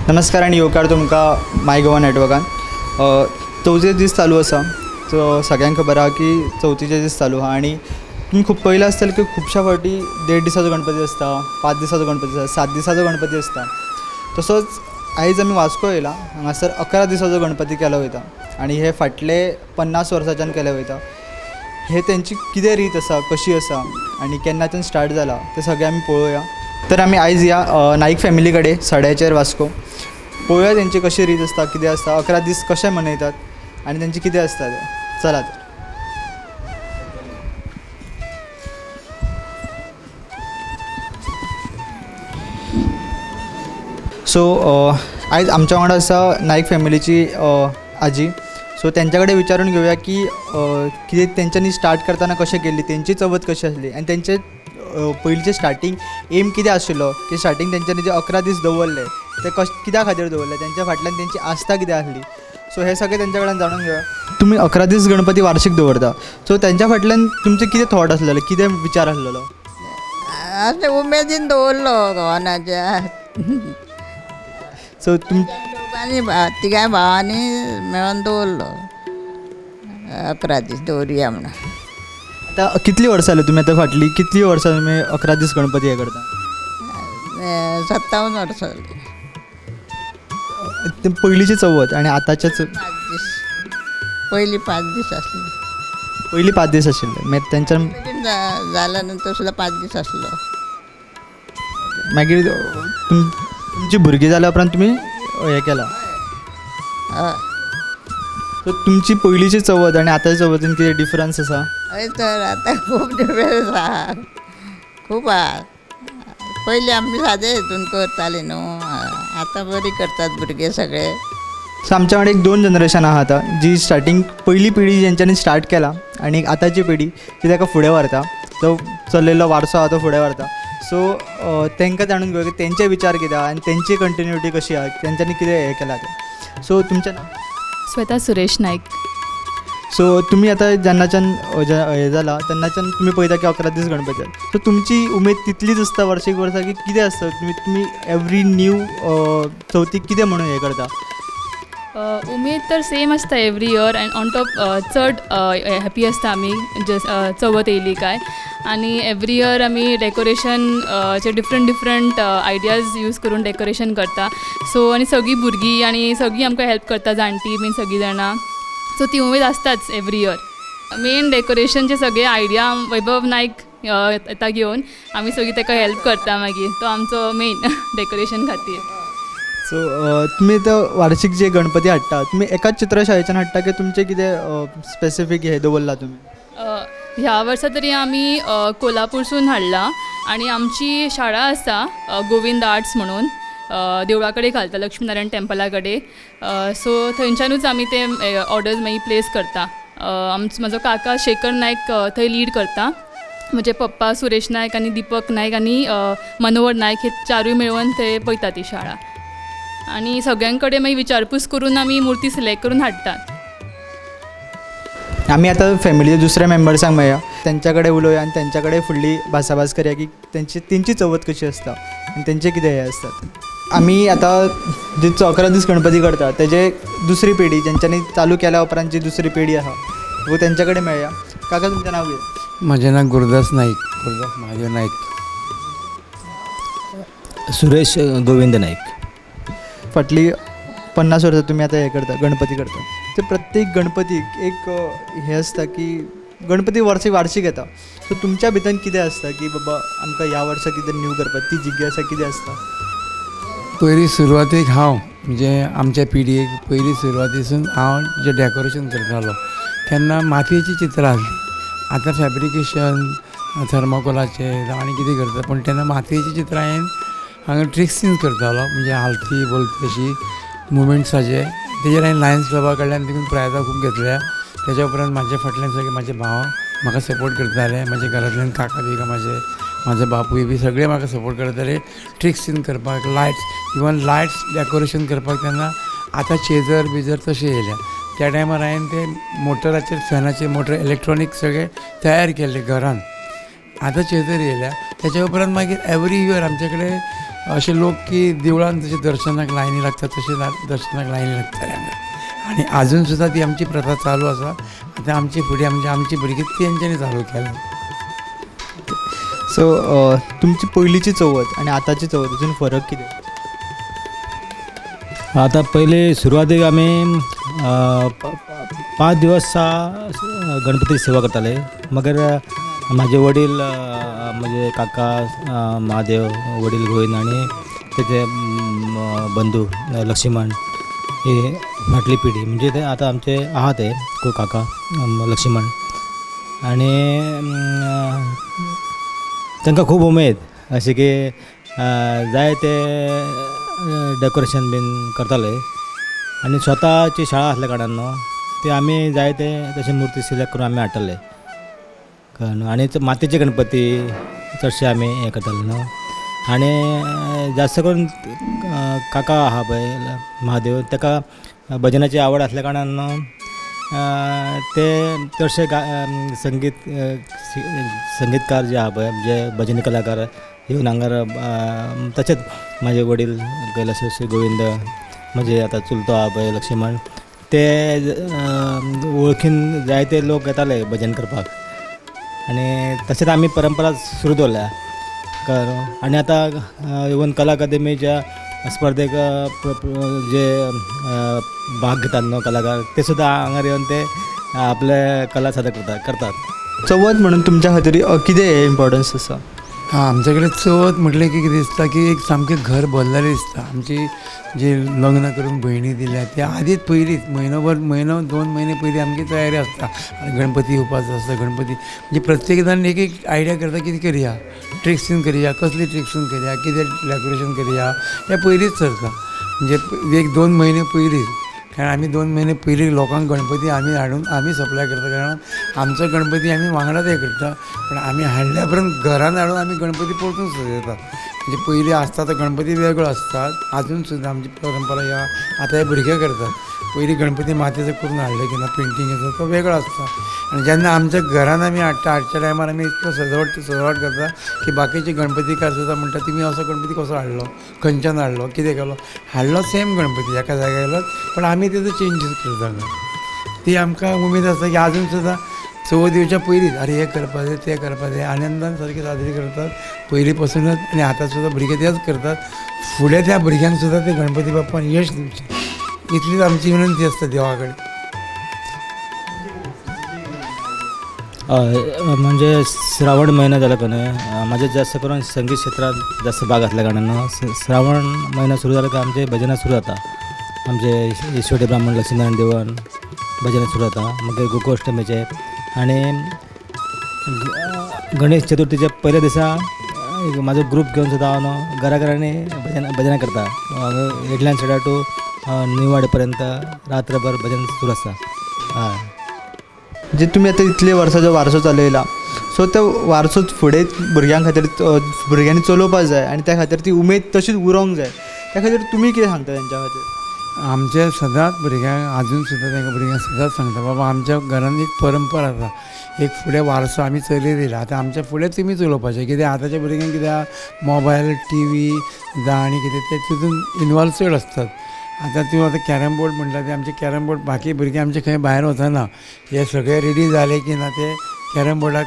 नमस्कार आनी येवकार तुमकां माय गोवा नेटवर्कान. चवथीचे दीस चालू आसा. सो सगळ्यांक खबर आहा की चवथीचे दीस चालू आहा आनी तुमी खूब पळयलां आसतलें की खुबश्या फावटी देड दिसाचो गणपती आसता, 5 दिसाचो गणपती आसता, 7 दिसाचो गणपती आसता. तसोच आयज आमी वास्को येयला, हांगासर 11 दिसाचो गणपती केलो वयता आनी हे फाटले 50 वर्सांच्यान केले वयता. हे तेंची कितें रीत आसा, कशी आसा आनी केन्नाच्यान स्टार्ट जाला तें सगळें आमी पळोवया. तर आमी आयज ह्या नाईक फॅमिली कडेन सड्याचेर वास्को पळोवया तेंची कशी रीत आसता, कितें आसता, 11 दीस कशे मनयतात आनी तेंचे कितें आसता तें. चला तर. सो आयज आमच्या वांगडा आसा नाईक फॅमिलीची आजी. सो तेंच्या कडेन विचारून घेवया की कितें तेंच्यांनी स्टार्ट करतना कशें केल्ली, तेंची चवथ कशी आसली आनी तेंचे पयलींचे स्टार्टींग एम कितें आशिल्लो की स्टार्टींग तेंच्यांनी जे 11 दीस दवरले ते कित्या खातीर दवरले, तेंच्या फाटल्यान तेंची आस्था कितें आसली. सो हे सगळें तेंच्या कडल्यान जाणून घेवया. तुमी 11 दीस गणपती वार्षीक दवरता, सो तेंच्या फाटल्यान तुमचें कितें थॉट आसलेलो, कितें विचार आसलेलो? अशें उमेदीन दवरलो गव्हाणाच्या. सो आनी तिगांय भावांनी मेळोन दवरलो 11 दीस दवरुया म्हणून. आतां कितलीं वर्सां जालीं तुमी आतां फाटलीं कितलीं वर्सां तुमी 11 दीस गणपती हें करता? 57 वर्सां जालीं. ते पयलींची चवथ आनी आतांचे 5 दीस, पयलीं 5 दीस आसले. पयलीं 5 दीस आशिल्ले, मागीर तेंच्यान जाल्या नंतर सुद्दां 5 दीस आसलो. मागीर तुमची भुरगीं जाल्या उपरांत तुमी हें केलां. हय. सो तुमची पयलींची चवथ आनी आतांच्या चवथीन कितें डिफरन्स आसा? हय तर आतां खूब डिफरन्स आहा, खूब आहा. पयलीं आमी सादे हितून करतालीं न्हू, आतां बरी करतात भुरगे सगळे. सो आमच्या वांगडा एक 2 जनरेशन आहा आतां, जी स्टार्टींग पयली पिढी जेंच्यांनी स्टार्ट केला आनी आतांची पिढी जी ताका फुडें व्हरता, तो चलयल्लो वारसो आहा तो फुडें व्हरता. सो तांकां जाणून घेवया की तेंचे विचार कितें आहा आनी तेंची कंटिन्युटी कशी आहा, तेंच्यांनी कितें हें केलां तें. सो तुमचें नांव? श्वेता सुरेश नाईक. सो तुमी आतां जेन्नाच्यान हें जालां तेन्नाच्यान तुमी पळयता की 11 दीस गणपती जाता. सो तुमची उमेद तितलीच आसता वर्सीक वर्सा की कितें आसता, तुमी एवरी न्यू चवथीक कितें म्हणून हें करता? उमेद तर सेम आसता every year and on top चड हॅपी आसता आमी जस चवथ येयली काय. आनी एवरी इयर आमी डेकोरेशन चे डिफरंट डिफरंट आयडियाज यूज करून डेकोरेशन करता. सो आनी सगळीं भुरगीं आनी सगळीं आमकां हेल्प करता, जाणटी बीन सगळीं जाणां. सो ती उमेद आसताच एवरी इयर. मेन डेकोरेशनचे सगळे आयडिया वैभव नायक येता घेवन, आमी सगळीं ताका हेल्प करता. मागीर तो आमचो मेन डेकोरेशन खातीर. सो तुमी आतां वार्षीक जे गणपती हाडटा, तुमी एकाच चित्रशाळेच्यान हाडटा की तुमचें कितें स्पेसिफीक हें दवरलां तुमी? ह्या वर्सा तरी आमी कोल्हापूरसून हाडला आनी आमची शाळा आसा गोविंद आर्ट्स म्हणून, देवळा कडेन घालता, लक्ष्मीनारायण टेम्पला कडेन. सो थंयच्यानूच आमी ते ऑर्डर्स मागीर प्लेस करता. आमचो म्हजो काका शेखर नायक थंय लीड करता, म्हजे पप्पा सुरेश नायक आनी दीपक नायक आनी मनोहर नायक हे चारूय मेळून थंय पळयता ती शाळा. आनी सगळ्यां कडेन मागीर विचारपूस करून आमी मुर्ती सिलेक्ट करून हाडटात. आमी आतां फॅमिलीच्या दुसऱ्या मेंबर्सांक मेळया, तेंच्या कडेन उलोवया आनी तेंच्या कडेन फुडली भासाभास करया की तेंची चवथ कशी आसता आनी तेंचे कितें हें आसता. आमी आतां जे 11 दीस गणपती करता तेजे दुसरी पिढी जेंच्यांनी चालू केल्या उपरांत जी दुसरी पिढी आहा वो तेंच्या कडेन मेळया. काका, तुमचें नांव कितें? म्हजें नांव गुरुदास नाईक, गुरुदास महादेव नाईक. सुरेश गोविंद नाईक. फाटली 50 वर्सां तुमी आतां हें करता, गणपती करता. ते प्रत्येक गणपतीक एक हें आसता की गणपती वर्सी वार्षीक येता. सो तुमच्या भितर कितें आसता की बाबा आमकां ह्या वर्सा कितें न्यू करपाक, ती जिज्ञासा कितें आसता? पयलीं सुरवातेक हांव म्हणजे आमच्या पिढयेक पयलीं सुरवातेसून हांव जें डेकोरेशन करतालो तेन्ना मातयेचीं चित्रां आसलीं. आतां फेब्रिकेशन थर्माकोलाचें जावं आनी कितें करता, पूण तेन्ना मातयेचीं चित्रां हांवें हांगा ट्रिक्सीन करतालो, म्हणजे हालती बोलती तशी मुवमेंट्साचे. तेजेर हांवें लायन्स क्लबा कडल्यान देखून प्रायजां खूब घेतल्या. तेज्या उपरांत म्हाज्या फाटल्यान सगळे म्हाजे भाव म्हाका सपोर्ट करताले, म्हाज्या घरांतल्यान काका बिका म्हाजे, म्हाजो बापूय बी सगळे म्हाका सपोर्ट करताले ट्रिक्सीन करपाक, लायट्स, इवन लायट्स डेकोरेशन करपाक. तेन्ना आतां चेजर बिजर तशें येयल्या, त्या टायमार हांवें ते मोटराचेर फॅनाचे मोटर इलेक्ट्रॉनीक सगळे तयार केल्ले घरान. आतां चेजर येयल्या. तेच्या उपरांत मागीर एवरी इयर आमचे कडेन अशे लोक की देवळान जशे दर्शनाक लायनी लागता तशे दर्शनाक लायनी लागताले हांगा. आनी आजून सुद्दां ती आमची प्रथा चालू आसा. आतां आमची फुडें आमची आमची भुरगीं तेंच्यांनी चालू केल्या. सो तुमची पयलींची चवथ आनी आतांची चवथ हितून फरक कितें? आतां पयलीं सुरवातेक आमी 5 दिवस गणपती सेवा करताले. मगीर म्हाजे वडील, म्हजे काका महादेव, वडील गोविंद आनी तेजे बंधू लक्ष्मण, हे फाटली पिढी म्हणजे ते आतां आमचे आहा ते काका लक्ष्मण. आनी तांकां खूब उमेद अशें की जाय ते डेकोरेशन बीन करताले. आनी स्वताची शाळा आसल्या कारणान न्हू ते आमी जाय ते तशे मुर्ती सिलेक्ट करून आमी हाडटाले. कळ्ळें न्हू. आनी मातयेचे गणपती चडशे आमी हें करताले न्हू. आनी जास्त करून काका आहा पळय महादेव, ताका भजनाची आवड आसल्या कारणान न्हू ते चडशे संगीत संगीतकार जे आहा पळय, जे भजनी कलाकार येवन हांगार, तशेंच म्हाजे वडील कैलास गोविंद, म्हजे आतां चुलतो आहा पळय लक्ष्मण, ते वळखीन जायते लोक येताले भजन करपाक. आनी तशेंच आमी परंपरा सुरू दवरल्या. कळ्ळें न्हू. आनी आतां इवन कला अकादमीच्या स्पर्धेक जे भाग घेतात न्हू कलाकार, ते सुद्दां हांगार येवन ते आपले कला सादर करतात. चवथ म्हणून तुमच्या खातीर कितें इम्पोर्टन्स आसा? आं, आमचे कडेन चवथ म्हटलें की कितें दिसता की एक सामकें घर भरलेलें दिसता. आमची जी लग्न करून भयणी दिल्या त्या आदींच पयलींच म्हयनोभर, म्हयनो 2 म्हयने पयलीं आमची तयारी आसता. आनी गणपती येवपाचो आसता, गणपती म्हणजे प्रत्येक जाण एक एक आयडिया करता कितें करया, ट्रिक्सीन करया, कसली ट्रिक्सीन करया, कितें डेकोरेशन करया, हें पयलींच चलता. म्हणजे 1-2 म्हयने पयलींच, कारण आमी 2 म्हयने पयलीं लोकांक गणपती आमी हाडून आमी सप्लाय करता. कारण आमचो गणपती आमी वांगडाच हें करता, पण आमी हाडल्या उपरांत घरान हाडून आमी गणपती परतून सजयता. म्हणजे पयलीं आसता तो गणपती वेगळो आसता, आजून सुद्दां आमची परंपरा ह्या आतां हे भुरगे करतात. पयलीं गणपती मातयेचो करून हाडले की ना पेंटिंगेचो तो वेगळो आसता. आनी जेन्ना आमच्या घरान आमी हाडटा, हाडच्या टायमार आमी इतको सजवट करता की बाकीचे गणपतीकार सुद्दां म्हणटा तुमी असो गणपती कसो हाडलो, खंयच्यान हाडलो, कितें केलो. हाडलो सेम गणपती एका जाग्यार येयलो, पण आमी तेजो चेंजीस करता. ती आमकां उमेद आसता की आजून सुद्दां चवथ येवच्या पयलींच अरे हें करपा जाय, तें करपा जाय, आनंदान सारकें साजरी करतात पयलीं पासूनच. आनी आतां सुद्दां भुरगे तेच करतात. फुडें त्या भुरग्यांक सुद्दां ते गणपती बाप्पान यश दिवचें इतलीच आमची विनंती आसता देवा कडेन. म्हणजे श्रावण म्हयनो जालो का न्हय, म्हाजें जास्त करून संगीत क्षेत्रांत जास्त भाग आसल्या कारणान श्रावण म्हयनो सुरू जालो काय आमचें भजनां सुरू जाता. आमचे ईश्वरी ब्राह्मण लक्ष्मीनारायण देवळान भजनां सुरू जाता. मागीर गोकुळाष्टमीचें आनी गणेश चतुर्थीच्या पयल्या दिसा एक म्हाजो ग्रूप घेवन सुद्दां हांव न्हू घरा घरांनी भजनां करता. एडल्यान सायडा टू निवाडे पर्यंत रात्रभर भजन सुरू आसता. हय. म्हणजे तुमी आतां इतले वर्सां जो वारसो चलयला, सो तो वारसो फुडें भुरग्यां खातीर भुरग्यांनी चलोवपा जाय आनी त्या खातीर ती उमेद तशीच उरोंक जाय. त्या खातीर तुमी कितें सांगता तेंच्या खातीर? आमचे सदांच भुरग्यांक आजून सुद्दां तांकां भुरग्यांक सदांच सांगता, बाबा आमच्या घरान एक परंपरा आसा, एक फुडें वारसो आमी चलयत येयला, आतां आमच्या फुडें तुमी चलोवपाचें. कित्याक आतांच्या भुरग्यांक कित्याक मोबायल, टी व्ही जावं आनी कितें ते तितून इनवॉल्व चड आसतात. आतां तूं आतां कॅरम बोर्ड म्हणटा ते आमचे कॅरम बोर्ड बाकी भुरगीं आमचे खंय भायर वचना, हे सगळे रेडी जाले की ना ते कॅरम बोर्डाक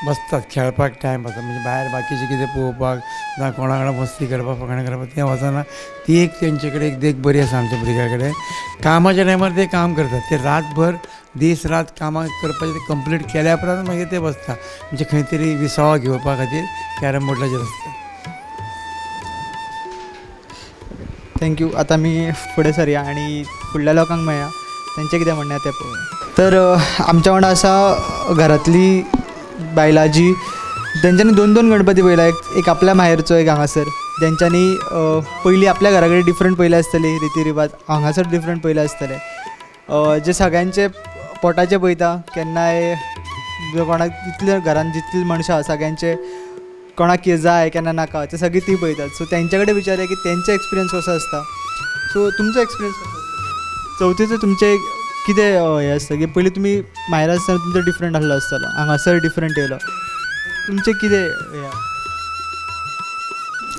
बसतात खेळपाक टायम आसा, म्हणजे भायर बाकीचें कितें पळोवपाक जावं कोणा कडेन मस्ती करपाक फकाणां करपाक तें वचना. ती एक तेंचे कडेन एक देख बरी आसा आमच्या भुरग्यां कडेन. कामाच्या टायमार ते काम करतात, ते रातभर दीस रात कामां करपाचें ते कंप्लीट केल्या उपरांत मागीर ते बसता, म्हणजे खंय तरी विसावा घेवपा खातीर कॅरम बोर्डाचेर आसता. Thank you. आतां आमी फुडें सरया आनी फुडल्या लोकांक मेळया, तेंचें कितें म्हणणें आसा तें पळोवया. तर आमच्या वांगडा आसा घरांतली बायलां जी तेंच्यांनी 2-2 गणपती पळयला, एक आपल्या माहेरचो, एक हांगासर. तेंच्यांनी पयलीं आपल्या घरा कडेन डिफरंट पळयले आसतली रिती रिवाज, हांगासर डिफरंट पळयले आसतले. जे सगळ्यांचे पोटाचे पळयता, केन्नाय कोणाक इतले घरान जितली मनशां आसा सगळ्यांचे कोणाक कितें जाय केन्ना नाका ते सगळीं ती पळयतात. सो तेंच्या कडेन विचारया की तेंचो एक्सपिरियन्स कसो आसता. सो तुमचो एक्सपिरियन्स कसो आसता चवथीचो? तुमचें कितें हें आसता की पयलीं तुमी माहेर आसतना तुमचो डिफरंट आसलो आसतलो, हांगासर डिफरंट येयलो, तुमचें कितें हें?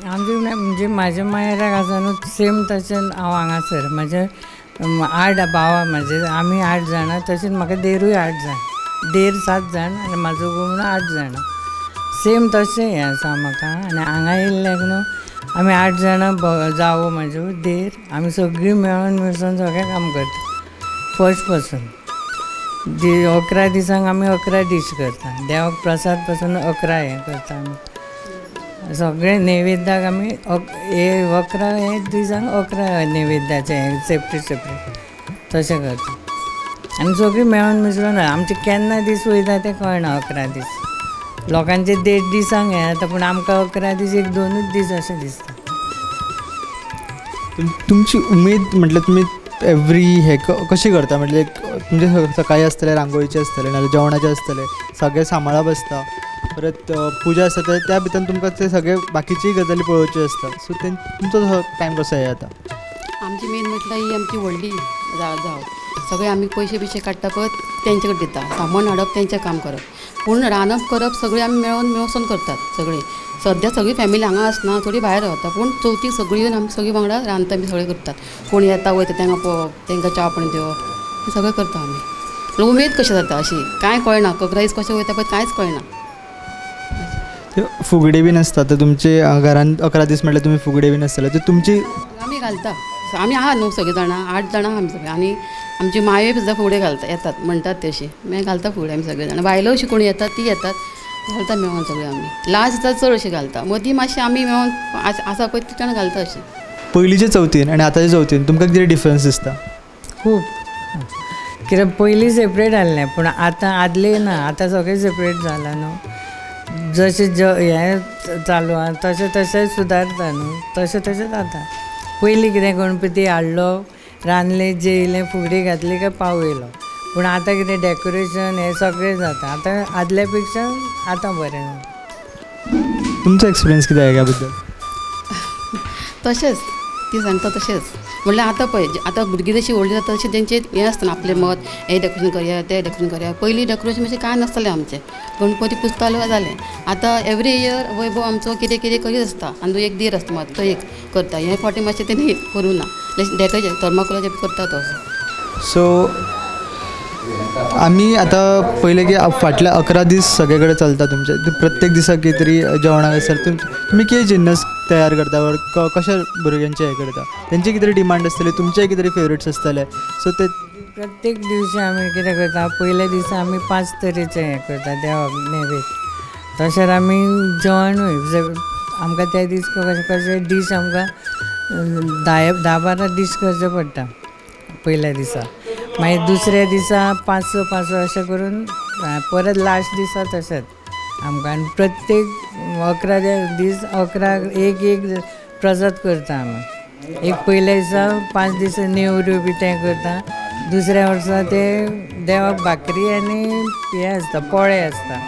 आमचे म्हणजे म्हाज्या मायराक आसा न्हू सेम तशें हांव हांगासर म्हाजे 8 भाव म्हाजे, आमी 8 जाणां, तशेंच म्हाका देरूय 8 जाण, देर 7 जाण आनी म्हाजो घोव म्हणून 8 जाणां, सेम तशें हें आसा म्हाका. आनी हांगा येयल्ल्याक न्हू आमी 8 जाणां जावो म्हाज्यो देर, आमी सगळीं मेळोन मिसळोन सगळें काम करता फर्स्ट पासून. 11 दिसांक आमी 11 दीस करता, देवाक प्रसाद पासून 11 हें करता आमी सगळें. नैवेद्याक आमी हे 11 हे दिसांक 11 नैवेद्याचें हें सेपरेट सेपरेट तशें करता. आनी सगळीं मेळोन मिसळोन आमचे केन्ना दीस वयता तें कळना. 11 दीस लोकांचे 1.5 दिसांक हें जाता, पूण आमकां 11 दीस एक 2च दीस अशें दिसता. तुमची उमेद म्हटल्यार तुमी एवरी हे कशी करता? म्हटल्यार तुमचे सकाळी आसतलें, रांगोळीचें आसतलें, नाजाल्यार जेवणाचें आसतलें, सगळें सांबाळप आसता, परत पुजा आसता, त्या भितर तुमकां ते सगळे बाकीचीय गजाली पळोवच्यो आसता. सो ते तुमचो टायम कसो हे जाता? आमची मेन म्हटल्यार ही आमची व्हडली जाव, सगळे आमी पयशे बियशे काडटा पळय तेंचे कडेन दिता, सामान हाडप तेंचें काम करप, पूण रांदप करप सगळें आमी मेळोन मेळसोन करतात सगळीं. सद्या सगळी फॅमिली हांगा आसना, थोडी भायर रावता, पूण चवथीक सगळीं येवन आमी सगळीं वांगडा रांदता बी सगळें करतात. कोण येता वयता तांकां पळोवप, तांकां च्या पाणी दिवप, सगळें करता आमी. पूण उमेद कशी जाता अशी कांय कळना, 11 दीस कशें वयता पळय कांयच कळना. फुगडी बीन आसता तर तुमचे घरान 11 दीस म्हटल्यार तुमी फुगडी बीन आसतले तर तुमची? आमी घालता, आमी आहा न्हू सगळीं जाणां, 8 जाणां आमी सगळीं, आनी आमची मांय सुद्दां फुगडी घालता, येतात म्हणटात ते अशी, मागीर घालता फुगडी आमी सगळीं जाणां. बायलो अशी कोण येतात ती येतात, घालता मेळोन सगळीं आमी. लास्ट दिसा चड अशी घालता, मदीं मातशें आमी मेळोन आसा पळय तितल्यान घालता अशी. पयलींचे चवथीन आनी आतांचे चवथीन तुमकां कितें डिफरन्स दिसता? खूब, कित्याक पयलीं सेपरेट आहलें, पूण आतां आदलें ना, आतां सगळें सेपरेट जालां न्हू. जशें हें चालू आहा तशें तशें सुदारता न्हू, तशें तशें जाता. पयलीं कितें गणपती हाडलो, रांदलें, जेयलें, फुगडी घातली काय पावयलो, पूण आतां कितें डेकोरेशन हें सगळें जाता आतां, आदल्या पेक्षा आतां बरें जाता. तुमचो एक्सपिरियन्स कितें ह्या बद्दल? तशेंच ती सांगता तशेंच, म्हणल्यार आतां पळय आतां भुरगीं जशीं व्हडलीं जाता तशें तेंचें हें आसता आपलें मत, हें डेकोरेशन करया तें डेकोरेशन करया. पयलीं डेकोरेशन मातशें कांय नासतालें आमचें, गणपती पुजतालो जालें. आतां एवरी इयर वैभव आमचो कितें कितें करीत आसता, आनी एक देर आसता मात तो एक करता, हे फावटी मातशें तेणी करूं ना, डेकोरेशन थर्माकोलाचें करता तो. सो आमी आतां पयलें की फाटले 11 दीस सगळे कडेन चलता तुमचें, प्रत्येक दिसा कितें तरी जेवणाक आसता, तुमी कितें जिन्नस तयार करता वर कशें भुरग्यांचें हें करता, तेंचे कितें तरी डिमांड आसतली, तुमचेय कितें तरी फेवरेट्स आसतले, सो ते प्रत्येक दिवसा आमी कितें करता, पयल्या दिसा आमी 5 तरेचें हें करता देवाक नैवेद्य, तशेंच आमी जेवणूय आमकां त्या दीस कशें कशें डीश आमकां 10-12 डीश करचें पडटा पयल्या दिसा, मागीर दुसऱ्या दिसा 500 500 अशें करून परत लास्ट दिसा तशेंच आमकां. आनी प्रत्येक 11 दीस 11 एक एक प्रसाद करता आमी. एक पयल्या दिसा 5 दीस नेवऱ्यो बी तें करता, दुसऱ्या वर्सा ते देवाक भाकरी आनी हें आसता पोळे आसता,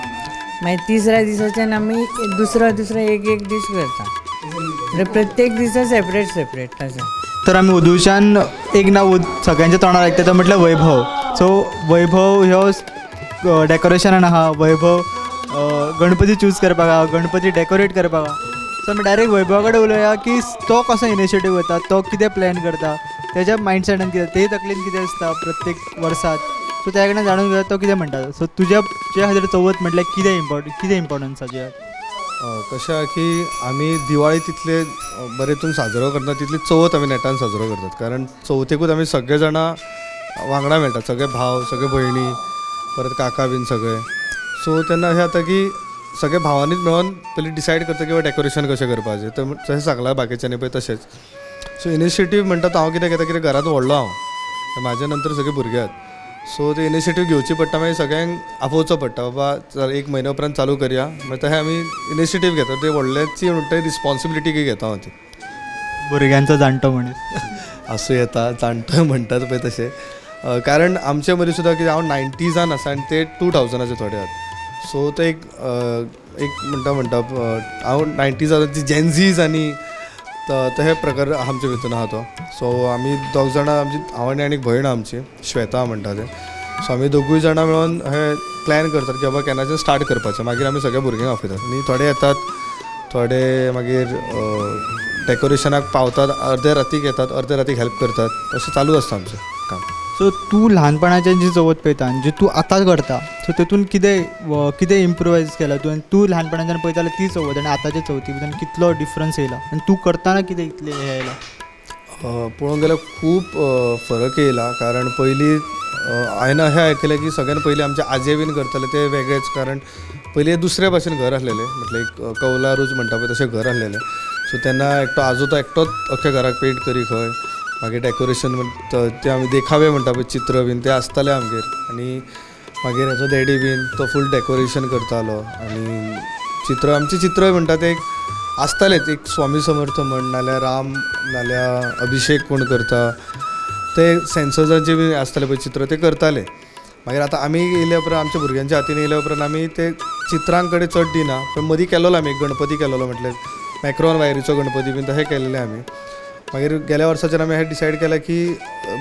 मागीर तिसऱ्या दिसाच्यान आमी दुसरो दुसरो एक एक दीस करता, म्हणजे प्रत्येक दिसा सेपरेट सेपरेट तशें. तर आमी ओदूच्यान एक नांव सगळ्यांच्या तोंडार आयकता तो म्हटल्यार वैभव. सो वैभव ह्यो डेकोरेशनान आहा, वैभव गणपती चूज करपाक आहा, गणपती डेकोरेट करपाक आहा. सो आमी डायरेक्ट वैभवा कडेन उलोवया की तो कसो इनिशिएटीव घेता, तो कितें प्लॅन करता, तेज्या मायंडसेटान कितें, तेजे तकलेन कितें आसता प्रत्येक वर्सात. सो त्या कडल्यान जाणून घेवया तो कितें म्हणटा. सो तुज्या खातीर चवथ म्हटल्यार कितें इम्पोर्टंट, कितें इम्पोर्टन्स आसा तुज्या? कशें आहा की आमी दिवाळी तितले बरे हितून साजरो करना तितली चवथ आमी नेटान साजरो करतात, कारण चवथेकूच आमी सगळे जाणां वांगडा मेळटात, सगळे भाव, सगळे भयणी, परत काका बीन सगळे. सो तेन्ना अशें जाता की सगळे भावांनीच मेळोन पयलीं डिसायड करता की डेकोरेशन कशें करपाचें, तर तशें सांगलां बाकीच्यांनी पळय तशेंच. सो इनिशिएटीव म्हणटा तो हांव कितें घेता, कितें घरांत व्हडलो हांव, म्हाज्या नंतर सगळे भुरगे आहात, सो ते इनिशिएटीव घेवची पडटा, मागीर सगळ्यांक आपोवचो पडटा, बाबा चल एक म्हयन्या उपरांत चालू करया, मागीर तशें आमी इनिशिएटीव घेता, ते व्हडल्याची म्हणटा रिस्पॉन्सिबिलिटी घेता हांव ती. भुरग्यांचो जाणटो मनीस आसूं येता, जाणटो म्हणटात पळय तशें, कारण आमचे मदीं सुद्दां कितें हांव 90s आसा आनी ते 2000s थोडे आहात, सो ते एक एक म्हणटा म्हणटा हांव 90s ती जेन्झीज आनी तहे प्रकार आमचे भितून आहा तो. सो आमी दोग जाणां आमची, हांव आनी एक भयण आमची श्वेता म्हणटा तें, सो आमी दोगूय जाणां मेळोन हे प्लॅन करतात की बाबा केन्नाच्यान स्टार्ट करपाचें, मागीर आमी सगळ्या भुरग्यांक आपयतात आनी थोडे येतात, थोडे मागीर डेकोरेशनाक पावतात, अर्दे रातीक येतात, अर्दे रातीक हेल्प करतात, अशें चालू आसता आमचें काम. सो तूं ल्हानपणाच्यान जी चवथ पळयता आनी जी तूं आतां करता, सो तेतून कितें कितें इम्प्रोवायज केला तूं आनी तूं ल्हानपणाच्यान पळयतालो ती चवथ आनी आतांच्या चवथी भितर कितलो डिफरन्स येयला आनी तूं करतना कितें इतलें हें येयलां? पळोवंक गेल्यार खूब फरक येयला, कारण पयलीं हांवें अशें आयकलें की सगळ्यान पयलीं आमचे आजे बीन करताले ते वेगळेच, कारण पयलीं दुसरे भाशेन घर आसलेलें, म्हटल्यार एक कौला रूज म्हणटा पळय तशें घर आसलेलें. सो तेन्ना एकटो आजो तो एकटोच अख्ख्या घराक पेंट करी खंय, मागीर डेकोरेशन ते आमी देखावे म्हणटा पळय चित्र बीन ते आसताले आमगेर, आनी मागीर हेजो डॅडी बीन तो फूल डेकोरेशन करतालो आनी चित्र आमचें चित्र म्हणटा ते एक आसतालेच, एक स्वामी समर्थ म्हण नाल्यार राम नाल्यार अभिशेक कोण करता ते सेन्सर्साचे बी आसताले पळय चित्र ते करताले. मागीर आतां आमी येयल्या उपरांत आमच्या भुरग्यांच्या हातीन येयल्या उपरांत आमी ते चित्रां कडेन चड दिना, पण मदीं केल्लो आमी गणपती केल्लो, म्हटल्यार मॅक्रॉन वायरीचो गणपती बीन तशें केल्लें आमी. मागीर गेल्या वर्साच्यान आमी हें डिसायड केलां की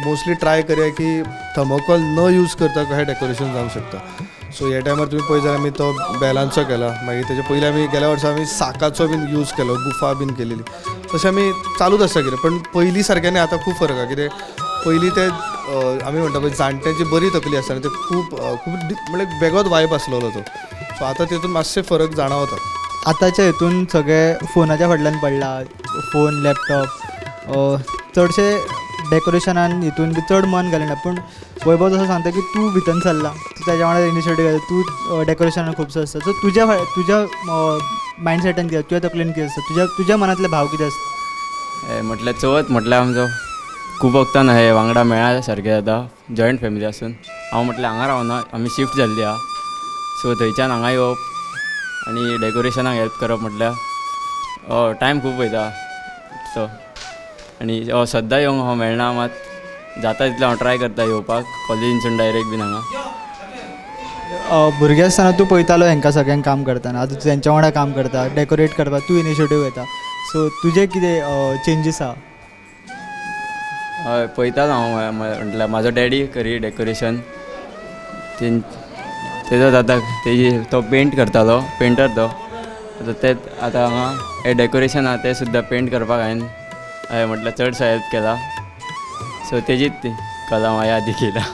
मोस्टली ट्राय करया की थर्मोकॉल न यूज करता कशें डेकोरेशन जावंक शकता. सो ह्या टायमार तुमी पळयत जाल्यार आमी तो बेलांचो केला, मागीर तेजे पयलीं आमी गेल्या वर्सा आमी साकाचो बीन यूज केलो, गुफा बीन केलेली, तशें आमी चालूच आसता कितें. पण पयलीं सारकें न्ही, आतां खूब फरक आसा. कितें पयलीं ते आमी म्हणटा पळय जाणट्यांची बरी तकली आसता आनी ते खूब खूब म्हणल्यार वेगळोच वायब आसलेलो तो. सो आतां तितून मातशें फरक जाणवता. आतांच्या हितून सगळे फोनाच्या फाटल्यान पडला, फोन लॅपटॉप, चडशे डेकोरेशनान हितून बी चड मन घालिना. पूण वैभव जसो सांगता की तूं भितर सरला, तूं ताज्या वांगडा इनिशिएटीव घेता, तूं डेकोरेशनान खुबसो आसता, सो तुज्या तुज्या मायंडसेटान कितें, तुज्या तकलेन कितें आसता, तुज्या मनांतले भाव कितें आसता? म्हटल्यार चवथ म्हटल्यार आमचो खूब वखदान हे वांगडा मेळ्ळा सारकें जाता, जॉयंट फॅमिली आसून. हांव म्हटल्यार हांगा रावना, आमी शिफ्ट जाल्ली आहा, सो थंयच्यान हांगा येवप आनी डेकोरेशनाक हेल्प करप म्हटल्यार टायम खूब वयता. सो आनी सद्दां येवंक हांव मेळना, मात जाता तितलें हांव ट्राय करता येवपाक कॉलेजीनसून डायरेक्ट बीन हांगा. भुरगें आसतना तूं पळयतालो हेंकां सगळ्यांक काम करतना, आतां तेंच्या वांगडा काम करता, डेकोरेट करपाक तूं इनिशिएटीव घेता, सो तुजें कितें चेंजीस आहा? हय, पळयतालो हांव, म्हटल्यार म्हाजो डॅडी करी डेकोरेशन, तेजो जाता तेजी तो पेंट करतालो, पेंटर तो. आतां ते आतां हांगा हें डेकोरेशन आहा तें सुद्दां पेंट करपाक हांवें म्हटल्यार चडसो हेल्प केला, सो तेजीच ती कला म्हाज्या आदी केला.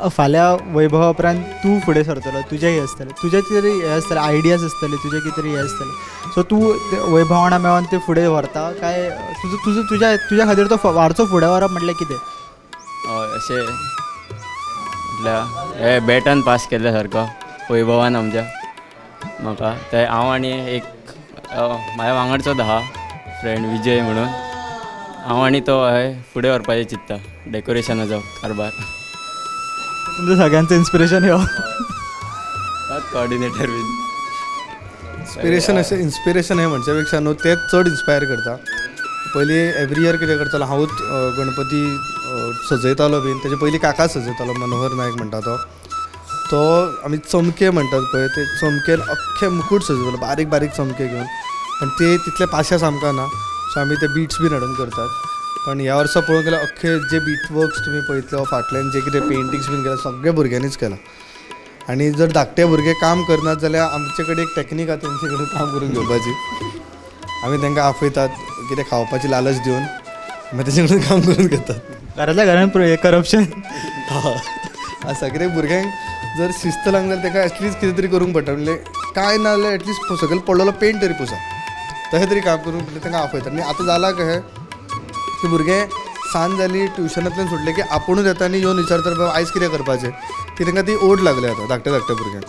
फाल्यां वैभवा उपरांत तूं फुडें सरतलो, तुजें हें आसतलें, तुजें तरी हें आसतलें, आयडियाज आसतले, तुजें कितें तरी हें आसतलें, सो तूं वैभवा वांगडा मेळोन तें फुडें व्हरता काय तुजो तुजो तुज्या तुज्या खातीर तो वारसो फुडें व्हरप म्हटल्यार कितें? हय, अशें म्हटल्यार हे बॅटन पास केल्ले सारको वैभवान आमच्या म्हाका, ते हांव आनी एक म्हाज्या वांगडचोच आहा फ्रेंड विजय म्हणून, हांव आनी तो हे फुडें व्हरपाचें चिंत्ता डेकोरेशनाचो कारभार. तुमचं सगळ्यांचं इन्स्पिरेशन ह्यो कॉर्डिनेटर बीन इन्स्पिरेशन, अशें इन्स्पिरेशन हें म्हणच्या पेक्षा न्हू तेच चड इन्स्पायर करता. पयलीं एवरी इयर कितें करतालो हांवूच गणपती सजयतालो बीन, तेजे पयलीं काका सजयतालो, मनोहर नायक म्हणटा तो, तो आमी चमके म्हणटात पळय ते चमकेन अख्खे मुकूट सजयतालो, बारीक बारीक चमके घेवन, पण ते तितले पाशेंस आमकां ना, सो आमी ते बीट्स बीन हाडून करतात. पण ह्या वर्सा पळोवंक गेल्यार अख्खे जे बीट वर्क्स तुमी पळयतले फाटल्यान जे कितें पेंटिंग्स बीन केलां सगळे भुरग्यांनीच केलां. आनी जर धाकटे भुरगे काम करनात जाल्यार आमचे कडेन एक टॅक्नीक आहा तेंचे कडेन काम करून घेवपाची, आमी तांकां आपयतात कितें खावपाची लालच दिवन, मागीर तेचे कडेन काम करून घेतात. घरांतल्या घरान करप्शन आसा कित्याक भुरग्यांक जर शिस्त लागना जाल्यार ताका एटलिस्ट कितें तरी करूंक पडटा, म्हणजे कांय ना जाल्यार एटलिस्ट सकयल पडलेलो पेंट तरी पुसा, तशें तरी काम करूंक पडटा, तांकां आपयतात. आनी आतां जालां कशें की भुरगे सांज जाली ट्युशनांतल्यान सुटले की आपुणूच येता आनी येवन विचारतात बाबा आयज कितें करपाचें, ती तांकां ती ओड लागली आतां धाकटे धाकटे भुरग्यांक.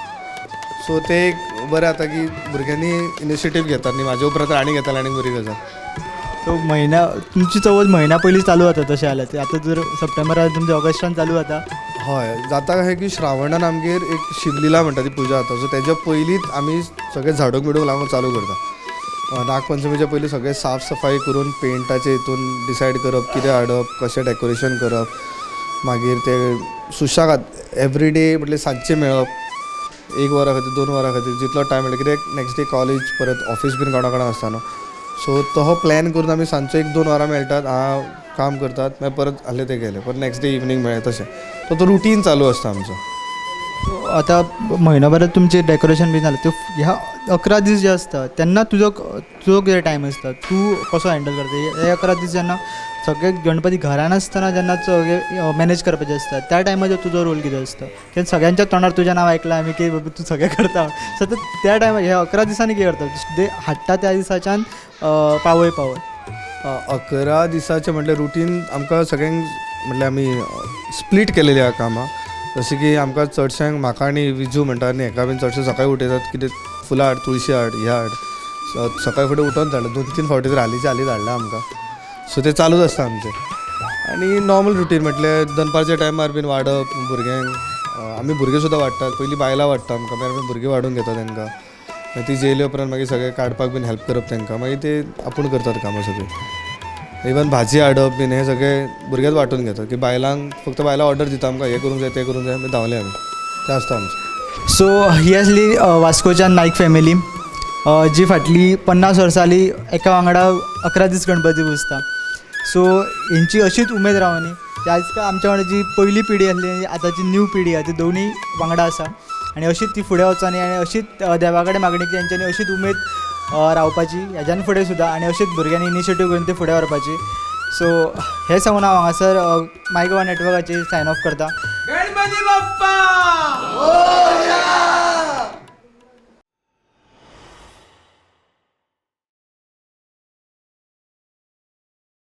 सो ते एक बरें जाता की भुरग्यांनी इनिशिएटीव घेतात न्ही, म्हाजे उपरांत आनी घेताले आनी बरी गजाल. सो म्हयन्या तुमची चवथ म्हयन्या पयलीं चालू जाता तशें जाल्यार, आतां जर सप्टेंबरान तुमचे ऑगस्टान चालू जाता? हय, जाता कशें की श्रावणान आमगेर एक शिवलीला म्हणटा ती पुजा जाता, सो तेज्या पयलींच आमी सगळें झाडूंक बिडूंक लागून चालू करता. नागपंचमीच्या पयलीं सगळें साफ सफाई करून पेंटाचे हितून डिसायड करप कितें हाडप, कशें डेकोरेशन करप, मागीर ते सुशेगाद एवरी डे म्हटल्यार सांजचें मेळप एक वरां खातीर 2 वरां खातीर जितलो टायम मेळटा, कित्याक नेक्स्ट डे कॉलेज परत ऑफिस बीन कोणा कोणाक आसता न्हू, सो तो प्लॅन करून आमी सांजचो 1-2 वरां मेळटात, आं काम करतात, मागीर परत आहले ते गेले, परत नेक्स्ट डे इवनींग मेळ्ळे, तशें सो तो रुटीन चालू आसता आमचो. आतां म्हयनो भरात तुमचें डेकोरेशन बी जालें, त्यो ह्या 11 दीस जे आसता तेन्ना तुजो तुजो कितें टायम आसता, तूं कसो हँडल करता हे 11 दीस, जेन्ना सगळे गणपती घरान आसतना, जेन्ना सगळे मॅनेज करपाचें आसता, त्या टायमाचेर तुजो रोल कितें आसता? कित्याक सगळ्यांच्या तोंडार तुजें नांव आयकलां आमी की बाबा तूं सगळें करता. सो आतां त्या टायमार ह्या 11 दिसांनी कितें करता, ते हाडटा त्या दिसाच्यान पावय पावय? 11 दिसाचें म्हटल्यार रुटीन आमकां सगळ्यांक म्हटल्यार आमी स्प्लीट केलेली आहा कामां. जशें की आमकां चडश्यांक, म्हाका आनी विजू म्हणटा आनी हेका बीन चडशें सकाळीं उठयतात, कितें फुलां हाड, तुळशी हाड, हें हाड. सकाळीं फुडें उठोन धाडला, दोन तीन फावटी तर हालींचे हालीं धाडला आमकां. सो तें चालूच आसता आमचें. आनी नॉर्मल रुटीन म्हटल्यार दनपारच्या टायमार बीन वाडप भुरग्यांक. आमी भुरगे सुद्दां वाडटात. पयलीं बायलां वाडटा आमकां, मागीर आमी भुरगीं वाडून घेता तांकां. मागीर ती जेयले उपरांत मागीर सगळें काडपाक बीन हेल्प करप तांकां. मागीर ते आपूण करतात कामां सगळीं. इवन भाजी हाडप बीन हें सगळें भुरगेच वांटून घेतात की बायलांक फक्त बायलां ऑर्डर दिता आमकां, हें करूंक जाय, तें करूंक जाय, मागीर धांवले आमी. तें आसता आमचें. सो ही आसली वास्कोच्यान नायक फॅमिली, जी फाटली 50 वर्सां जाली एका वांगडा 11 दीस गणपती पुजता. सो हेंची अशीच उमेद रावनी की आज आमच्या वांगडा जी पयली पिढी आसली आनी आतांची न्यू पिढी आहा ती दोनूय वांगडा आसा आनी अशीच ती फुडें वचोनी आनी अशीच देवा कडेन मागणी की तेंच्यांनी अशीच उमेद रावपाची हेज्यान फुडें सुद्दां आनी अशीच भुरग्यांनी इनिशिएटीव घेवन ती फुडें व्हरपाची. सो हें सांगून हांव हांगासर माय गोवा नेटवर्काचेर सायन ऑफ करता. गणपती बाप्पा!